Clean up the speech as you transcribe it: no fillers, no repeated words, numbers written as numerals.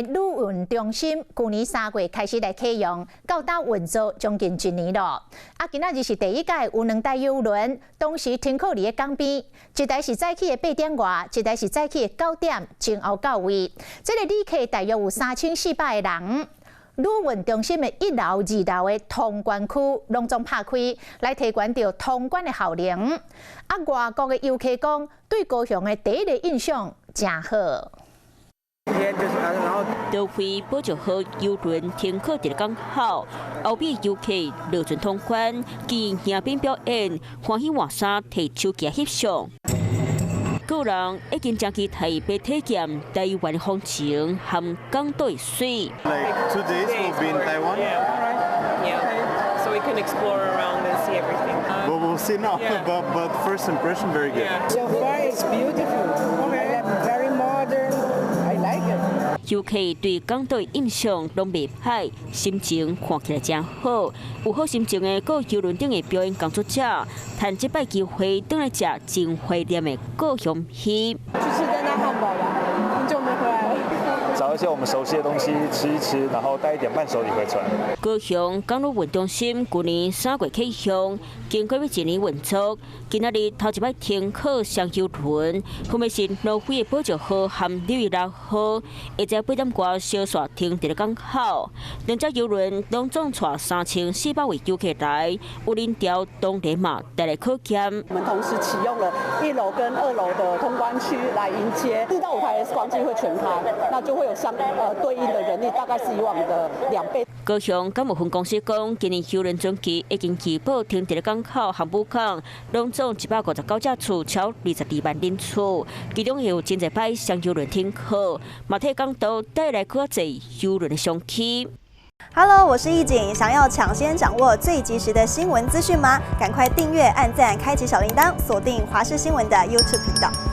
的旅運中心，舊年3月開始來啟用，到今運作將近一年咯。啊，今仔日是第一屆有兩台郵輪同時停靠佇咧港邊，一台是早起的8點外，一台是早起的9點前後到位。這个旅客大約有3400个人。旅運中心的一樓、二樓的通關區攏總拍開，來提懸著通關的效能。啊，外國的遊客講，對高雄的第一个印象誠好。桃惠寶石號郵輪停靠佇港口，後壁遊客落船通關，見迎賓表演，歡喜換衫，提手機翕相。個人已經誠期待欲體驗台灣風情和港島的媠。 Like 2 days we'll be in Taiwan. Yeah. So we can explore around and see everything. Well, we'll see now. But first impression, very good. So far, it's beautiful. Very modern. I like it. 遊客對港島印象攏袂歹，心情看起來誠好。有好心情的閣有郵輪頂的表演工作者，趁這擺機會轉來食真懷念的高雄魚。去吃蛋蛋漢堡吧，很久沒回來了。找一些我們熟悉的東西吃一吃，然後帶一點伴手禮回船。高雄港旅運中心舊年3月啟用，經過欲一年運作，今仔日頭一擺停靠雙郵輪，分別是挪威的寶石號和路易拉號，下晝8點外相紲停佇咧港口。兩隻郵輪攏總帶3400位遊客來，有人潮當然嘛帶來考驗。我們同時啟用了一樓跟二樓的通關區來迎接，4到5台 X 光機會全開，那就會有相對應的人力，大概是以往的2倍。高雄港務分公司講，今年郵輪船期已經預報停佇咧港口和母港，攏總159隻次，超22萬人次，其中有真濟擺雙郵輪停靠，嘛替港都帶來閣較濟郵輪的商機。 Hello，我是易景，想要搶先掌握最及時的新聞資訊嗎？趕快訂閱、按讚、開啟小鈴鐺，鎖定華視新聞的 YouTube 頻道。